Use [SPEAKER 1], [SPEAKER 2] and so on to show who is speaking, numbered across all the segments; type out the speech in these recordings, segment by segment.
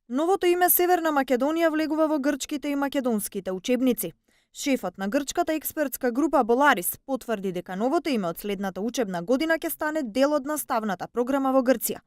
[SPEAKER 1] Новото име Северна Македонија влегува во грчките и македонските учебници. Шефот на грчката експертска група Боларис потврди дека новото име од следната учебна година ќе стане дел од наставната програма во Грција.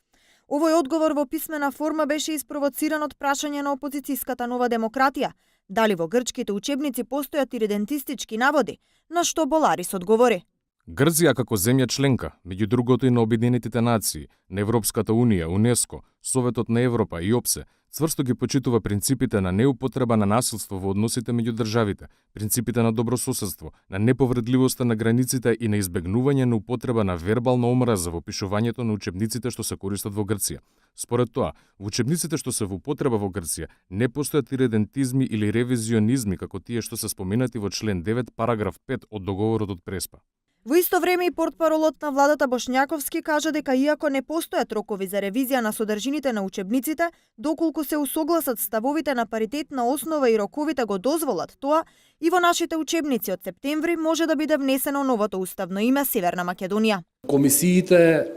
[SPEAKER 1] Овој одговор во писмена форма беше испровоциран од прашање на опозицијската Нова демократија, дали во грчките учебници постојат иридентистички наводи, на што Боларис одговори.
[SPEAKER 2] Грција како земја членка, меѓу другото и на Обединетите нации, на Европската унија, УНЕСКО, Советот на Европа и ОПСЕ, цврсто ги почитува принципите на неупотреба на насилство во односите меѓу државите, принципите на добрососедство, на неповредливоста на границите и на избегнување на употреба на вербална омраза во пишувањето на учебниците што се користат во Грција. Според тоа, во учебниците што се во употреба во Грција не постојат иридентизми или ревизионизми како тие што се споменати во член 9 параграф 5 од договорот од Преспа.
[SPEAKER 1] Во исто време и портпаролот на владата Бошњаковски кажа дека иако не постојат рокови за ревизија на содржините на учебниците, доколку се усогласат ставовите на паритетна основа и роковите го дозволат тоа, и во нашите учебници од септември може да биде внесено новото уставно име Северна Македонија.
[SPEAKER 3] Комисиите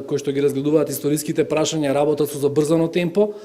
[SPEAKER 3] кои што ги разгледуваат историските прашања работат со забрзано темпо.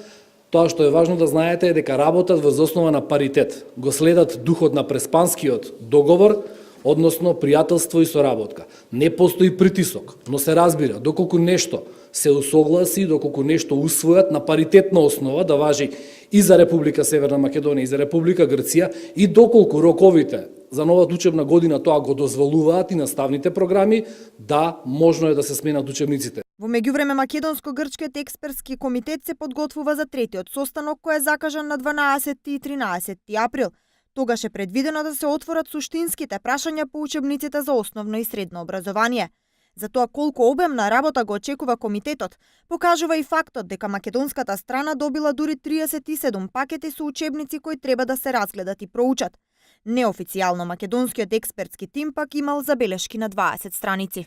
[SPEAKER 3] Тоа што е важно да знаете е дека работат врз основа на паритет. Го следат духот на Преспанскиот договор, односно пријателство и соработка. Не постои притисок, но се разбира, доколку нешто се усогласи, доколку нешто усвојат на паритетна основа да важи и за Република Северна Македонија и за Република Грција, и доколку роковите за новата учебна година тоа го дозволуваат и наставните програми, да, можно е да се сменат учебниците.
[SPEAKER 1] Во меѓувреме Македонско-грчкиот експертски комитет се подготвува за третиот состанок кој е закажан на 12 и 13 април. Тогаш е предвидено да се отворат суштинските прашања по учебниците за основно и средно образование. За тоа колку обемна работа го очекува комитетот, покажува и фактот дека македонската страна добила дури 37 пакети со учебници кои треба да се разгледат и проучат. Неофицијално македонскиот експертски тим пак имал забелешки на 20 страници.